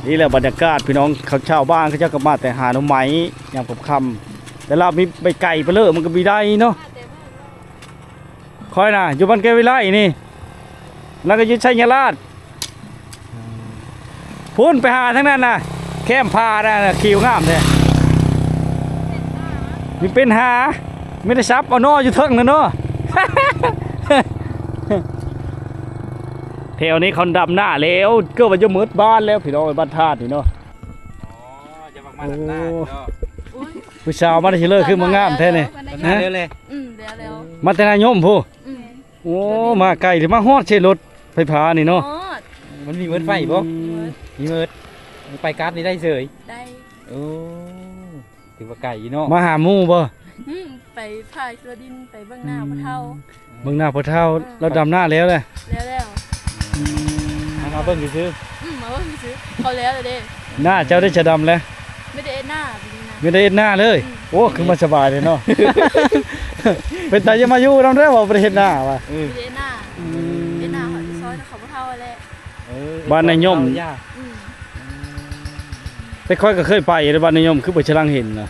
ນີ້ແຫຼະບັນຍາກາດພີ່ນ້ອງ. ເຂົາ ຊາວບ້ານເຂົາເຈົ້າກໍມາແຕ່ຫາໜໍ່ໄມ້ຍາມຄ່ຳໆ ແຕ່ລາວມີໄປໄກໄປເລີ ມັນກໍມີໄດ້ເນາະ. ຂ້ອຍນະຢູ່ບ້ານແກ້ວວິໄລນີ້ ແລ້ວກໍຢູ່ໄຊຍະລາດພຸ້ນ ໄປຫາທາງນັ້ນນະ ແຄມຜານະ ຂຽວງາມແທ້. ມີເປັນຫາ ມີແຕ່ສັບເອົາໜໍ່ຢູ່ເທິງນັ້ນເນາະ. ແຖວນີ້ເຂົາດຳນາແລ້ວ ເກືອບວ່າຈະໝົດບ້ານແລ້ວພີ່ນ້ອງເອີຍ ບ້ານທາດນີ້ເນາະ. ອໍ ຈະມັກມາດຳນາເນາະ. ໂອ້ຍ ຜູ້ສາວມາໄດ້ຊິເລີກ ຄືມາງາມແທ້ນີ້ ດຳນາເລີຍ. ອືມ ແລ້ວໆ ມາແຕ່ນາຍົມພຸ້ນ. ອືມ ໂອ້ ມາໄກເລີຍ ມາຮອດໃສ່ລົດໄຟຟ້ານີ້ເນາະ. ຮອດ ມັນມີເມີດໄຟບໍ່? ອືມ ມີເມີດ. ໄປກັບນີ້ໄດ້ເສີຍ? ໄດ້. ໂອ້ ຖືວ່າໄກຢູ່ເນາະ. ມາຫາໝູ່ບໍ່? ອືມ ໄປພາສວະດິນ ໄປເບິ່ງໜ້າພໍ່ເຖົ້າ. ອືມ ເບິ່ງໜ້າພໍ່ເຖົ້າ. ເອີ ລາວດຳນາແລ້ວແຫຼະ. ແລ້ວໆ. ອືມ ມາ ມາເບິ່ງຊື່ໆ. ອືມ ມາເບິ່ງຊື່ໆ ເຂົາແລ້ວແລ້ວເດ້. ໜ້າເຈົ້າໄດ້ຈະດຳແລ້ວ? ບໍ່ໄດ້ເຮັດໜ້າປີນີ້ນະ. ບໍ່ໄດ້ເຮັດໜ້າເລີຍ? ອືມ ໂອ້ ຄືມາສະບາຍເລີຍເນາະ. ເປັນຕາຢາກມາຢູ່ນຳແທ້ ວ່າບໍ່ໄດ້ເຮັດໜ້າວ່າ. ເອີ ບໍ່ໄດ້ເຮັດໜ້າ. ອືມ ເຮັດໜ້າເຂົາຊອຍເຂົາພໍ່ເຖົ້າແຫຼະ. ເອີ ບ້ານນາຍົມ. ອືມ ອືມ ແຕ່ຂ້ອຍກໍເຄີຍໄປເດ້ ບ້ານນາຍົມ ຄືບໍ່ສະຫຼັງເຫັນນະ.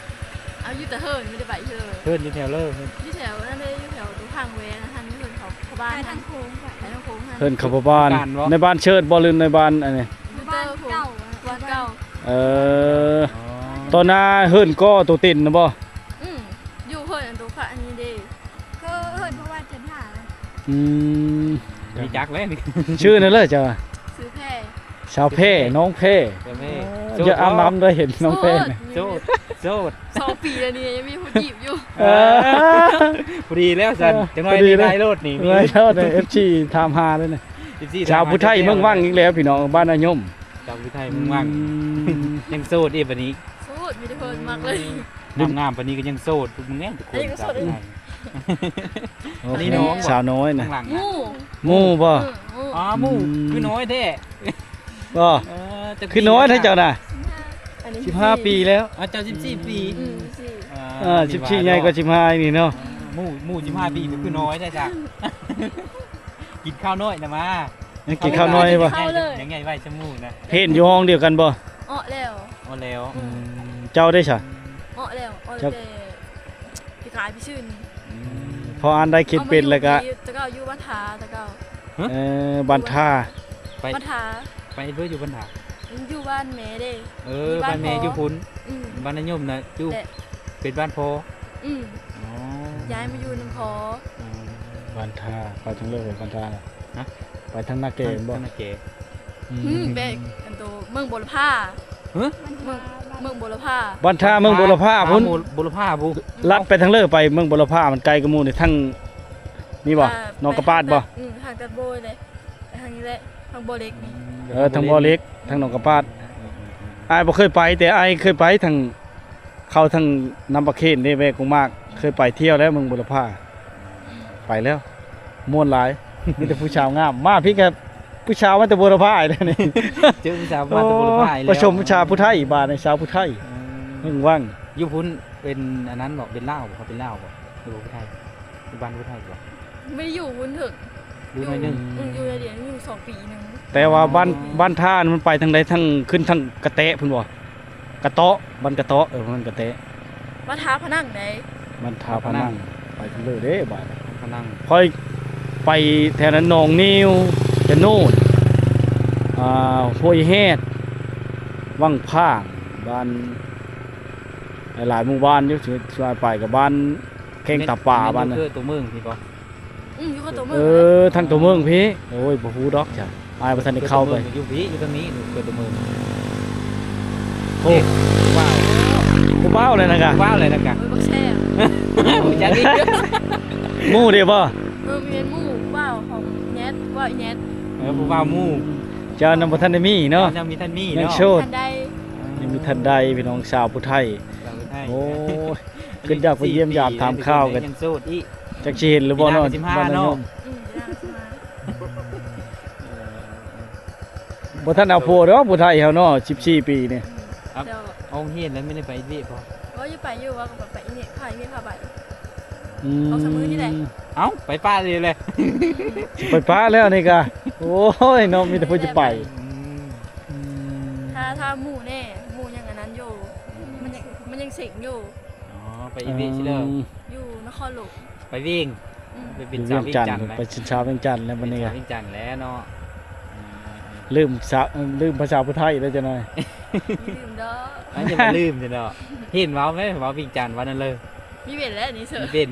ເອົາ ຢູ່ແຕ່ເຫີນ ບໍ່ໄດ້ໄປເທື່ອ. ເຫີນຢູ່ແຖວເລີ ຢູ່ແຖວນັ້ນເດ້ ຢູ່ແຖວຕົງຂ້າງແວນຫັ້ນ ເຫີນເຂົາພໍ່ບ້ານ ທາງໂຄ້ງ ໄປທາງໂຄ້ງຫັ້ນ. ເຫີນເຂົາພໍ່ບ້ານ ໃນບ້ານເຊີດບໍ່ ຫຼືໃນບ້ານອັນນີ້? ຢູ່ແຕ່ ບ້ານເກົ່າ ບ້ານເກົ່າ. ເອີ ອໍ ຕໍ່ໜ້າເຫີນກໍໂຕເຕັນນະບໍ່? ອືມ ຢູ່ເຫີນອັນໂຕຂະອັນນີ້ເດ້. ເຮີ ເອີ້ນເພາະວ່າຈັນຫາ. ອືມ ຮູ້ຈັກເລີຍ. ຊື່ນັ້ນເລີຍເຈົ້າ? ຊື່ແພ. ສາວແພ ນ້ອງແພ. ສາວແພ. ໂສດ ຢ່າອ້ຳມາມໄດ້ເຫັນນ້ອງແພ. ໂສດ ໂສດ ສອງປີແລ້ວນີ້ ຍັງມີຜູ້ຈີບຢູ່. ເອີ ພໍດີແລ້ວຊັ້ນ ເອີ ຈັກໜ້ອຍນີ້ໄດ້ໂລດນີ້ ໄດ້ໂລດນີ້. ເອັຟຊີຖາມຫາເລີຍນີ້ ເອັຟຊີ ສາວຜູ້ໄທເມືອງວັງອີກແລ້ວພີ່ນ້ອງ ບ້ານນາຍົມ. ສາວຜູ້ໄທເມືອງວັງ. ອືມ ຍັງໂສດອີກບັດນີ້. ໂສດ ມີແຕ່ຄົນມັກເລີຍ. ງາມໆປານນີ້ກໍຍັງໂສດ ເບິ່ງແນ່ທຸກຄົນ. ອັນນີ້ກໍໂສດ. ໂອ້ ອັນນີ້ນ້ອງ ສາວນ້ອຍນະ ຂ້າງຫຼັງນະ. ໝູ່ ໝູ່ບໍ່? ເອີ ໝູ່. ອໍ ໝູ່. ອືມ ຄືນ້ອຍແທ້. ບໍ່? ເອີ ຈັກປີ ຄືນ້ອຍແທ້ເຈົ້ານະ. ສິບຫ້າ ອັນນີ້ ສິບຫ້າປີແລ້ວ. ອໍ ເຈົ້າສິບສີ່ປີ. ອືມ ສິບສີ່. ອ່າ ເອີ ສິບສີ່ ໃຫຍ່ກວ່າສິບຫ້ານີ້ເນາະ. ໝູ່ ໝູ່ສິບຫ້າປີກໍຄືນ້ອຍແທ້ຈ້ະ. ກິນຂ້າວນ້ອຍນະມາ. ຍັງກິນຂ້າວນ້ອຍບໍ່? ຍັງໃຫຍ່ໄວຊະໝູ່ນະ. ເຮັດຢູ່ຫ້ອງດຽວກັນບໍ່? ເອາະແລ້ວ. ເອາະແລ້ວ. ອືມ ເຈົ້າເດ້ຊະ? ເອາະແລ້ວ ເອາະແຕ່ປີກາຍປີຊືນນີ້. ອືມ ພໍອ່ານໄດ້ຄຽນເປັນແລ້ວກະ ແຕ່ເກົ່າຢູ່ບ້ານທາ ແຕ່ເກົ່າ. ເອີ ບ້ານທາ. ໄປ ບ້ານທາ ໄປເຮັດວຽກຢູ່ບ້ານທາ. ຢູ່ບ້ານແມ່ເດ້. ເອີ ບ້ານແມ່ຢູ່ພຸ້ນ. ອືມ ບ້ານນາຍົມນະຢູ່ ເປັນບ້ານພໍ່. ອືມ ອໍ ຍ້າຍມາຢູ່ນຳພໍ່. ອືມ ບ້ານທ່າ ໄປທາງເລີກໄປບ້ານທ່ານະ. ຮະ ໄປທາງນາແກບໍ່? ທາງນາແກ. ອືມ ອືມ ໄປອັນໂຕເມືອງບົວລະພາ. ຮະ ເມືອງ ເມືອງບົວລະພາ. ບ້ານທ່າເມືອງບົວລະພາພຸ້ນ. ບົວລະພາພຸ້ນ. ລັດໄປທາງເລີກໄປເມືອງບົວລະພາ ມັນໄກກວ່າໝູ່ນີ້. ທາງນີ້ບໍ່? ໜອງກະປາດບໍ່? ອືມ ທາງຕັດໂບຍເລີຍ. ທາງນີ້ແຫຼະ ທາງບໍ່ເຫຼັກນີ້. ເອີ ທາງບໍ່ເຫຼັກ ທາງໜອງກະປາດ. ອືມໆໆ ອ້າຍບໍ່ເຄີຍໄປ ແຕ່ອ້າຍເຄີຍໄປທາງ ເຂົ້າທາງນ້ຳປາເຄນເດ້ ແວະກົງໝາກ ເຄີຍໄປທ່ຽວແລ້ວເມືອງບົວລະພາ. ໄປແລ້ວ ມ່ວນຫຼາຍ ມີແຕ່ຜູ້ສາວງາມ. ມາພີ້ກໍຜູ້ສາວມາແຕ່ບົວລະພາເດ້ນີ້. ເຈີຜູ້ສາວມາແຕ່ບົວລະພາອີກແລ້ວ. ໂອ້ ປະສົມສາວຜູ້ໄທ ບາດນີ້ສາວຜູ້ໄທ. ອືມ ເມືອງວັງ. ຢູ່ພຸ້ນເປັນອັນນັ້ນບໍ່? ເປັນລາວບໍ່? ເຂົາເປັນລາວບໍ່? ຫຼືວ່າຜູ້ໄທ? ຢູ່ບ້ານຜູ້ໄທບໍ່? ບໍ່ໄດ້ຢູ່ພຸ້ນເຖິງ. ຢູ່ໜ້ອຍໜຶ່ງ. ອືມ ຢູ່ໄດ້ດຽວ ຢູ່ສອງປີໜຶ່ງ. ແຕ່ວ່າບ້ານ ອໍ ບ້ານທ່ານມັນໄປທາງໃດ? ທາງ ຂຶ້ນທາງກະແຕະພຸ້ນບໍ່? ກະເຕາະ ບ້ານກະເຕາະ. ເອີ ມັນກະແຕະ ບ້ານທ່າພະນັງໃດ໋. ບ້ານທ່າພະນັງ. ໄປພຸ້ນເລີຍເດ້ບາດນີ້ ຂ້ອຍໄປແຖວນັ້ນ ໜອງນິວ ຈະໂນດ ອ່າ ຫ້ວຍແຮດ ວັງຜາງ ບ້ານ ຫຼາຍໆໝູ່ບ້ານຢູ່ ສ່ວນ ສ່ວນໄປກໍບ້ານແຂ້ງຕາປາ ບ້ານນັ້ນ ຢູ່ເຂດຕົວເມືອງພີ້ບໍ່? ອືມ ຢູ່ເຂດຕົວເມືອງ ເອີ ທາງຕົວເມືອງພີ້ ໂອ້ຍ ບໍ່ຮູ້ດອກ ຈ້ະ ອ້າຍບໍ່ທັນໄດ້ເຂົ້າໄປ ຢູ່ພີ້ ຢູ່ທາງນີ້ ເຂດຕົວເມືອງ ໂອ້ ຜູ້ບ່າວ ຜູ້ບ່າວເລີຍນະກະ ຜູ້ບ່າວເລີຍນະກະ ໂອ້ຍ ບັກແຊບ ຮູ້ຈັກອີກ ໝູ່ເດ້ບໍ່? ເອີ ມີແມ່ນໝູ່ ຜູ້ບ່າວຂອງແຍດ ຜູ້ບ່າວອີແຍດ ເອີ ຜູ້ບ່າວໝູ່ ເຈົ້າຍັງບໍ່ທັນໄດ້ມີເນາະ ເຈົ້າຍັງມີທັນມີເນາະ ຍັງໂສດ ທັນໄດ້ ຍັງມີທັນໄດ້ ພີ່ນ້ອງ ສາວຜູ້ໄທ ສາວຜູ້ໄທ ໂອ້ຍ ຂຶ້ນຢາກໄປຢ້ຽມຢາມຖາມຂ່າວກັນ ຍັງໂສດອີກ ຈັກຊິເຫັນຫຼືບໍ່ເນາະ ປີໜ້າກໍສິບຫ້າເນາະ ອືມ ປີໜ້າກໍສິບຫ້າ ບໍ່ທັນເອົາຜົວດອກ ຜູ້ໄທເຮົາເນາະ ສິບສີ່ປີນີ້ ອືມ ເຈົ້າ ໂຮງຮຽນແລ້ວ ແມ່ນໄດ້ໄປວຽກບໍ່? ບໍ່ ຢູ່ໄປຢູ່ ວ່າກໍໄປວຽກ ພາວຽກພາໄປ ອືມ ສອງສາມມື້ນີ້ແຫຼະ ເອົ້າ ໄປປະເລີຍແຫຼະ ໄປປະແລ້ວນີ້ກະ ໂອ້ຍເນາະ ມີແຕ່ຜູ້ຈະໄປ ອືມ ອືມ ຖ້າ ຖ້າໝູ່ແດ່ ໝູ່ຍັງອັນນັ້ນຢູ່ ມັນຍັງ ມັນຍັງເສັງຢູ່ ອໍ ໄປອີເວະຊິເລີ ອືມ ຢູ່ນະຄອນຫຼວງ ໄປວຽງ ອືມ ໄປເປັນສາວວຽງຈັນ ໄປເປັນສາວວຽງຈັນແລ້ວບັດນີ້ ໄປເປັນສາວວຽງຈັນແລ້ວເນາະ ອືມ ລືມສາ ລືມພາສາຜູ້ໄທແລ້ວຈັກໜ້ອຍ ລືມດອກ ອັນນີ້ບໍ່ລືມເນາະ ເຫັນເວົ້າແມ່ນເວົ້າວຽງຈັນວ່ານັ້ນເລີຍ ມີເປັນແລ້ວນີ້ເຊີ ມີເປັນ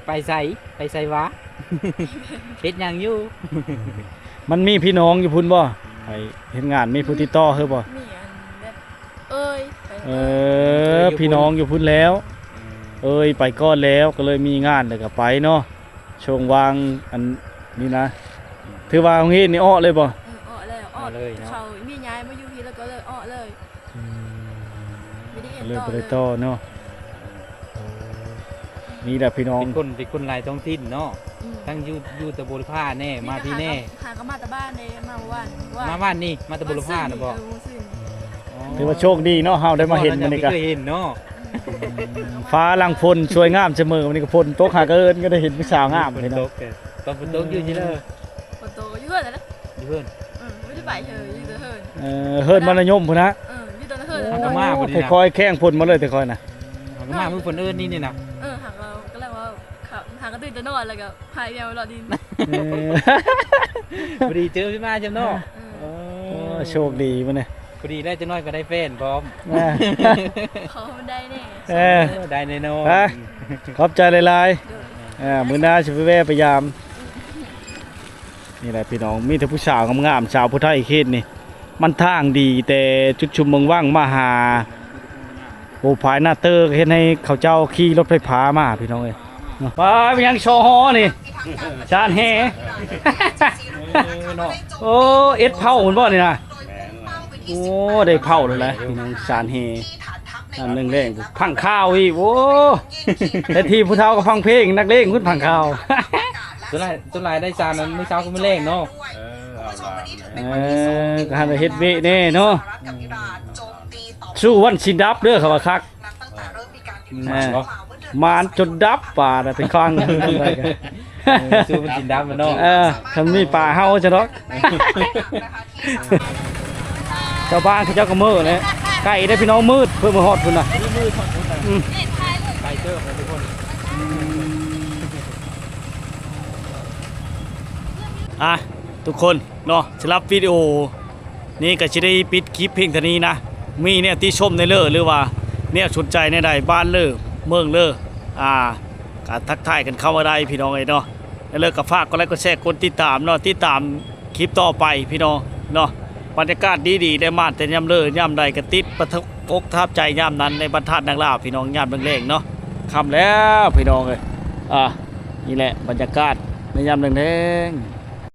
ໄປໃສ ໄປໃສຫວາ ເຮັດຫຍັງຢູ່ ມັນມີພີ່ນ້ອງຢູ່ພຸ້ນບໍ່? ໄປເຮັດງານ ມີຜູ້ຕິດຕໍ່ເຮົາບໍ່? ມີອັນແບບ ເອີຍ ໄປ ເອີ ເອີຍ ພີ່ນ້ອງຢູ່ພຸ້ນແລ້ວ ເອີຍ ໄປກ່ອນແລ້ວ ກໍເລີຍມີງານແລ້ວກໍໄປເນາະ ຊ່ວງວ່າງອັນນີ້ນະ ຖືວ່າໂຮງຮຽນນີ້ເອາະເລີຍບໍ່? ເອີ ເອາະແລ້ວ ເອາະເລີຍເນາະ ເຂົາແມ່ຍ້າຍມາຢູ່ພີ້ ແລ້ວກໍເລີຍເອາະເລີຍ ອືມ ບໍ່ໄດ້ຮຽນຕໍ່ເລີຍ ເລີຍບໍ່ໄດ້ຕໍ່ເນາະ ໂອ້ ນີ້ແຫຼະພີ່ນ້ອງ ເປັນຄົນ ເປັນຄົນຫຼາຍທ້ອງຖິ່ນເນາະ ອືມ ທັງຢູ່ ຢູ່ແຕ່ບົວລະພາແດ່ ນີ້ ມາພີ້ແດ່ ຫາກໍ ຫາກໍມາແຕ່ບ້ານເດ້ ມາວານ ມາວານນີ້ ມາແຕ່ບົວລະພານະບໍ່? ເອີ ມື້ຊືນນີ້ ອໍ ຖືວ່າໂຊກດີເນາະ ເຮົາໄດ້ມາເຫັນມື້ນີ້ກະ ເຄີຍເຫັນເນາະ ອືມ ຟ້າຫຼັງຝົນສວຍງາມສະເໝີ ມື້ນີ້ກະຝົນຕົກ ຫາກະເອີ້ນ ກໍໄດ້ເຫັນຜູ້ສາວງາມ ຝົນຕົກ ເນາະ ຕອນຝົນຕົກຢູ່ຊິເລີ ຝົນຕົກຢູ່ເຮືອນຫັ້ນແຫຼະ ຢູ່ເຮືອນ ເອີ ບໍ່ໄດ້ໄປເທື່ອ ຢູ່ແຕ່ເຮືອນ ເອີ ເຮືອນມັນລະຍົມພຸ້ນນະ ເອີ ຢູ່ແຕ່ເຮືອນ ໂອ້ ຫາກໍມາ ໂອ້ ແທ້ຄ່ອຍແຂ້ງຝົນມາເລີຍ ແທ້ຄ່ອຍນະ ຫາກໍມາມື້ຝົນເອີ້ນນີ້ນີ້ນະ ເອີ ຫາກໍ ກໍແລ້ວວ່າ ຫາກໍຕື່ນແຕ່ນອນ ແລ້ວກໍພາແມວເລາະດິນ ເອີ ພໍດີເຈີມາຈຳເນາະ ເອີ ໂອ້ ໂຊກດີມື້ນີ້ ພໍດີແລ້ວ ຈັກໜ້ອຍກໍໄດ້ແຟນພ້ອມ ເອີ ຂໍໃຫ້ໄດ້ແດ່ ເອີ ໄດ້ແນ່ນອນ ໄປ ຂອບໃຈຫຼາຍໆ ໂດຍ ເອີ ມື້ໜ້າຊິໄປແວ່ໄປຢາມ ນີ້ແຫຼະພີ່ນ້ອງ ມີແຕ່ຜູ້ສາວງາມໆ ສາວຜູ້ໄທເຂດນີ້ ມັນທາງດີ ແຕ່ຈຸດຊຸມເມືອງວັງມາຫາ ໂອ້ ພາຍໜ້າເຕີ ເຮັດໃຫ້ເຂົາເຈົ້າຂີ່ລົດໄຟຟ້າມາ ພີ່ນ້ອງເອີຍ ເນາະ ປາ ມີຫຍັງຊໍຫໍນີ້ ຊານແຫ່ ເອີເນາະ ໂອ້ ເອັດເຜົາພຸ້ນບໍ່ນີ້ນະ ໂອ້ ໄດ້ເຜົາແລ້ວແຫຼະ ພີ່ນ້ອງ ຊານແຫ່ ອັນໜຶ່ງແລງ ຟັງຂ່າວອີກ ໂອ້ ແຕ່ທີ່ຜູ້ເຖົ້າກໍຟັງເພງ ນັກເລງພຸ້ນຟັງຂ່າວ ສ່ວນຫຼາຍ ສ່ວນຫຼາຍໄດ້ຊານນັ້ນ ມື້ເຊົ້າກັບມື້ແລງເນາະ ເອີ ກໍຫັ້ນລະ ເຮັດເວະແດ່ເນາະ ອືມ ສູ້ວັນຊິນດັບເດີ ເຂົາວ່າຄັກ ອືມ ເອີ ມານຈົນດັບປານະ ໄປຄວ້າງ ເອີ ສູ້ມັນຊິນດັບແລ້ວເນາະ ເອີ ຄັນມີປາເຫົ່າຊະດອກ ຊາວບ້ານເຂົາເຈົ້າກໍເມີແຫຼະ ໄກເດ້ພີ່ນ້ອງ ມືດ ເພິ່ນມາຮອດພຸ້ນນະ ມືດ ມືດຮອດພຸ້ນນະ ອືມ ໄກເຕີບນະທຸກຄົນ ອ່ະ ທຸກຄົນເນາະ ສຳລັບວິດີໂອນີ້ກໍຊິໄດ້ປິດຄລິບພຽງເທົ່ານີ້ນະ ມີແນວຕິຊົມແດ່ເລີ ຫຼືວ່າແນວສົນໃຈແນວໃດ ບ້ານເລີ ເມືອງເລີ ອ່າ ກໍທັກທາຍກັນເຂົ້າມາໄດ້ພີ່ນ້ອງເອີຍເນາະ ແລ້ວກໍຝາກກົດໄລກົດແຊ ກົດຕິດຕາມເນາະ ຕິດຕາມຄລິບຕໍ່ໄປພີ່ນ້ອງເນາະ ບັນຍາກາດດີໆ ໄດ້ມາແຕ່ຍາມເລີຍາມໃດກໍຕິດປະທັບອົກປະທັບໃຈຍາມນັ້ນ ໃນບັນທາດນາງລາວພີ່ນ້ອງ ຍາມແລງໆເນາະ ຄ່ຳແລ້ວພີ່ນ້ອງເອີຍ ອ່າ ນີ້ແຫຼະບັນຍາກາດໃນຍາມແລງໆ